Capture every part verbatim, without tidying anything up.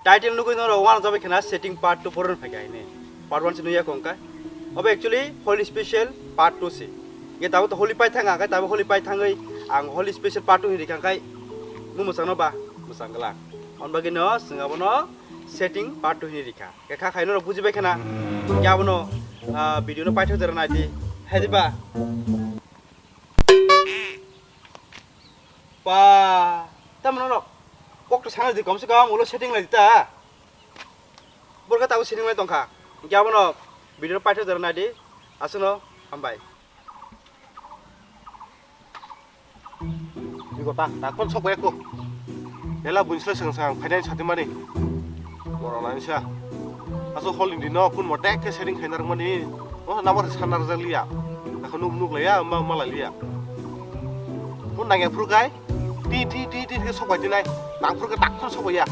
Title nugui norok uanajabai khena setting part two porno phaikha hini. Part one se nuya kongka. Obo actually Holi special part two se. Ye tabuk to Holi pai thanga, kai tabuk Holi pai thangwi ang Holi special part two hini rikha kai. Mu musang no ba, musang gala. On bagwi no swnga bono setting part two hini rikha. Khe kha khaino rok bujibai khena. Kya bono, ah, video no paithak jora naidi. Hai di ba. Pa, tamo no rok. Kok to sana di kom se kom ulo setting lai ta. Borga tabo setting lai tongkha. Kya bono video no paithak jora naidi. Asuno hambai. Iko ta, ta kon sok ko. Ela bunsle seng sang phainai sati mani. Moro nai sa. Aso hol indi no kun mo tek ke setting khaina rang mani. O na mor sanar jang liya. Ako nuk nuk laya ma ma laya. Kun nang ya phuru kai. Ti ti ti ti ke sok bai ti nai. Nang phuru ke tak kon sok ya.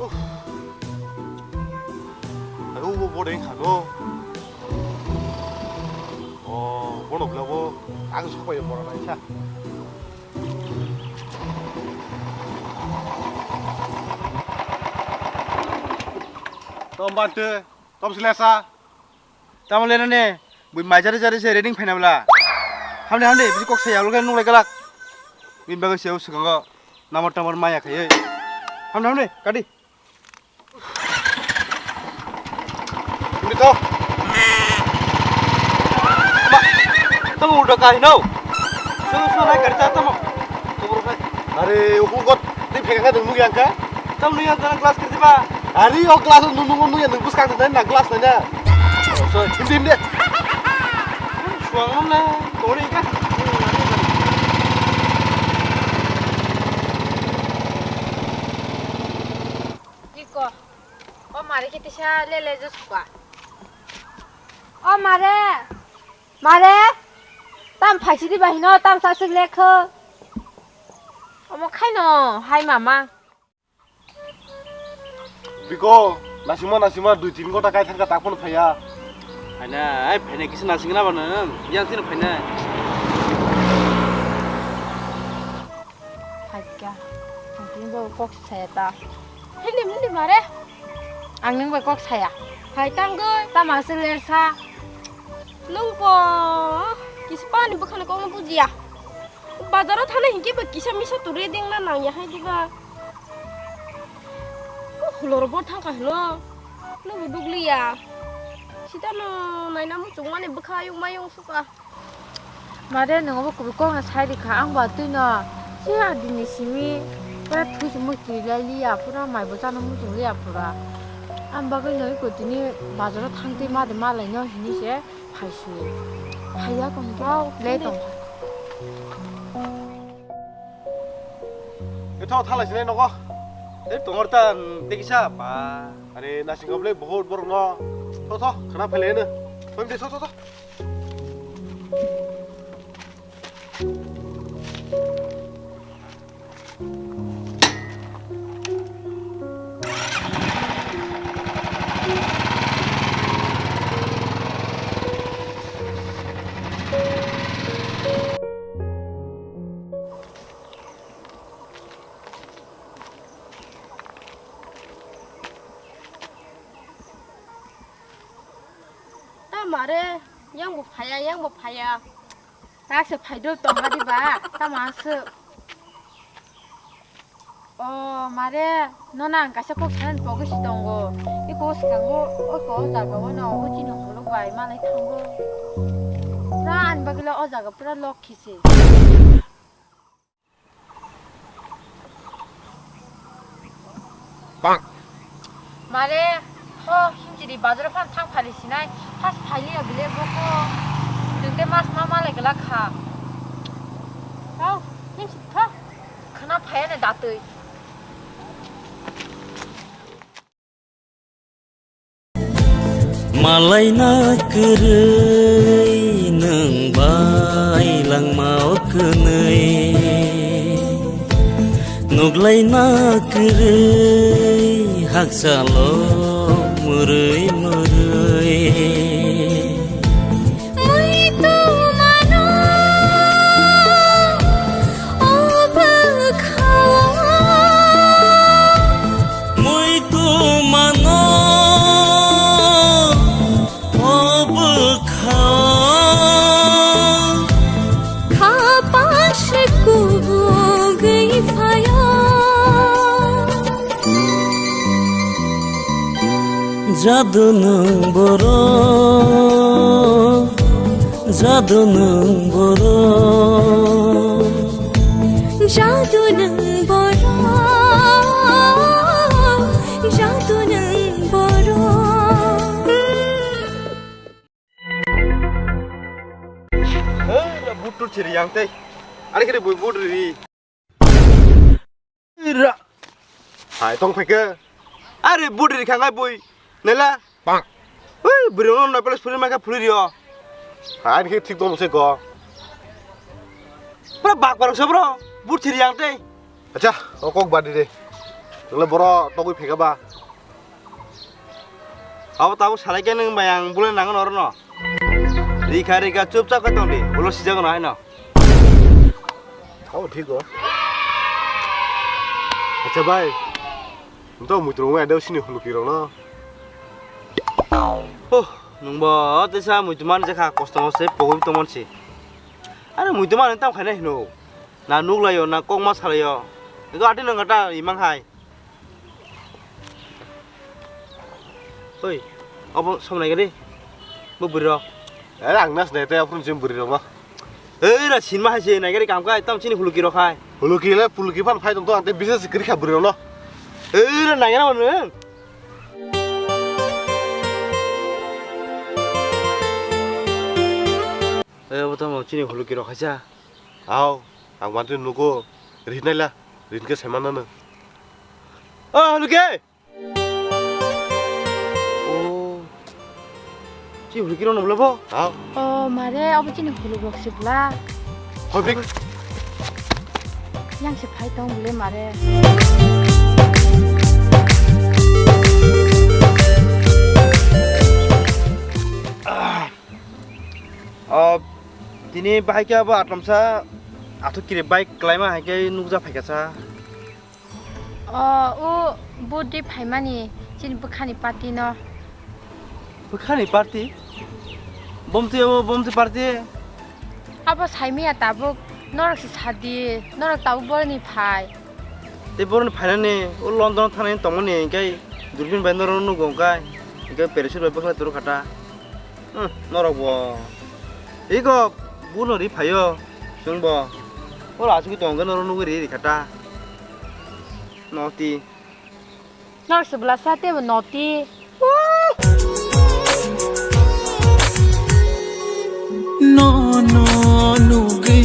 Uff. Ayo bo bo deng khano. Oh, bono bela bo. Ang sok bai bo na sa. Tom bante, tom silesa. Tamo lena ne, bui mai jari jari se reading phaina bla. Hamne hamne, bisi kok saya ulga nung lai galak. Bini bagwi se usuk ango, namar tamar maya khayoi. Hamne hamne, kadi. Uli to. Ma, tamo ulta kai no. So so nai kadi ta tamo. Tamo ro kai. Are, uku got, di phega ka dulu yang ka. Tamo yang tanah glass kerja ba. Ari, o glass nu nu nu yang nubus kang dan na glass na. Oh, sorry. Hindi, hindi. Suang na, toli ka. Iko, o mare kiti sa lele jus kwa. O mare, mare, tam phaisi di bahino, tam sa sik lekho. Omo khaino, hai mama. Biko, nasima nasima dui tin gota kai thangka tak phone phaiya. Phaina, ai phaina kisa nasing na bana, yang tin phaina. Phaikya, ang tin bo kok saya ta. Hindi hindi mare. Ang ning bo kok saya. Hai tanggoi. Tama se lersa. Nung po, kisa pani bukhana kok bujiya. Bazaro thana hinke ba kisa misa tu reding na nang ya hai diba. Ko hulor bo thangka hlo. Nubu dugliya. Sita no naina muchung mani bwkha yung mayung suka. Mare nung bo kubui kok na sai rikha ang ba twi no. Si adini simi pura thui sumui twi lai liya pura mai bo chana muchung liya pura. Ang bagwi no iko tini bazaro thang twi ma de ma lai no hini se. Phaisi. Phaiya kong kau le tong. Ito thalai sinai nogo. Tei tongor ta, tei kisa ba. Are nasing kable bohot borok no. Tho tho khana phaile no. Phaim de tho tho tho. Ta mare, yang bo phaya, yang bo phaya. Taksa phaido tongha diba, tamo aswk. O mare, nono ang kaisa kok sanani pogwi si tongo. Iko swkango, oko o jaga o no, o chini khuluk bai malai thango. Pura ani bagwile o jaga pura lokhi se. Bang. Mare, ho, himchiri bazar phan thang phali sinai, has phali ya bile boko. Jungte mas ma malai gala kha. Hau, himchiri kha. Khana phaya ne datwi. Malaina kwrwi nwng bai langma o kwnwi, nuklaina kwrwi hakchalo mwrwi mwrwi. Muitu mano o bwkhao. Jadu nwng borok, jadu nwng borok. Jadu nwng borok, jadu nwng borok. Hei, butur chiri yang tei. Ari kiri bui butur ri. Ra. Hai tong phaikhe. Are budi rikha ngai bui. Nela. Bang. Ui, buri ono na pala suri maka phuri rio. Hai ni thik tong se go. Pura bak parok se bro. But thiri yang tei. Acha, o kok badi de. Ngle boro togui phega ba. Abo tabo salai khe nwng bai ang bule nango noro no. Rikha rikha chupchap khe tong di. Ulo sijago no haino. Abo thik o. Acha bai. Nto muitrong wai deu sini huluki rok no. Oh, nwng bo tesa muitu man jakha kosto mo se pogoi to mon si. Are muitu man tam khaina hino. Na nuk laio na kok ma salaio. Ego ati nwng kata imang hai. Oi, obo som nai gari. Bo buri rok. Are ang nas nai te aphuru jim buri rok no. Ei ra sinma hai se nai gari kam kai tam chini huluki rok hai. Huluki le puluki phan phai tong to ang te business kri kha buri rok no. Ei ra nai gari manu. Ei obo tamo chini huluki rok hai sa. Aw, ang mantu nugo rinai la rin ke semana no. Oh, huluki. Oh. Chi huluki rok no bole bo? Aw. Oh, mare, obo chini huluk rok se bla. Hoi bik. Yang se phai tong bole mare. Oh, tini bahai khe abo atomsa athuk kiri bike klaima hai khe nukja phaikha sa. O, o, birthday phaimani chini bwkhani party no. Bwkhani party? Bomtwi abo bomtwi party? Abo saimaya tabuk, norok se sadi, norok tabuk boroni phai. Tei boroni phainani o London thangnani tongmani hinkhe durbin bai norok nugo hinkhe, hinkhe parachute bai bwkhlai turu khata. Hmm, norok bo. Iko buno ri phaio, chwng bo. Oro asugwi tongkhe norok nugwi ri ri khata. Noti. Nor se bwlasa teibo noti. Nono nugwi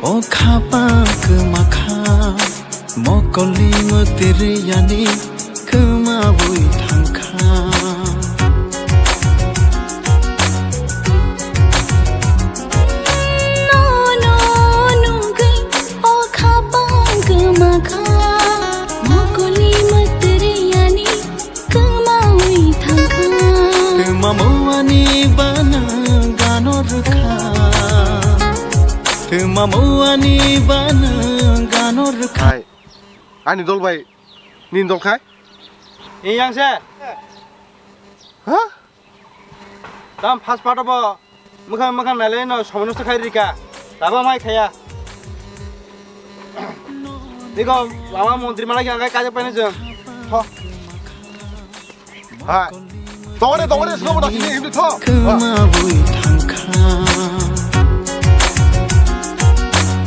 o khapang kwma kha, mokolni mwtwi riyani kwma bui thang kha. Nono nugwi o khapang kwma kha, mokolni mwtwi riyani kwmawi thang kha. Kwmamwani bana gano rwkha, kwmamwani bana gano rwkha. Hai, ani dol bai, nini dol khai? Eyang se. Ha? Tam first part bo mwkhang mwkhang nailai no somoi nosto khai rika. Taba mai khaya. Diko lama montri mana kya kai kaje paine jeng. Tho. Ha. Tongre tongre snobo dasi ni himdi tho. Kwma bui thang kha.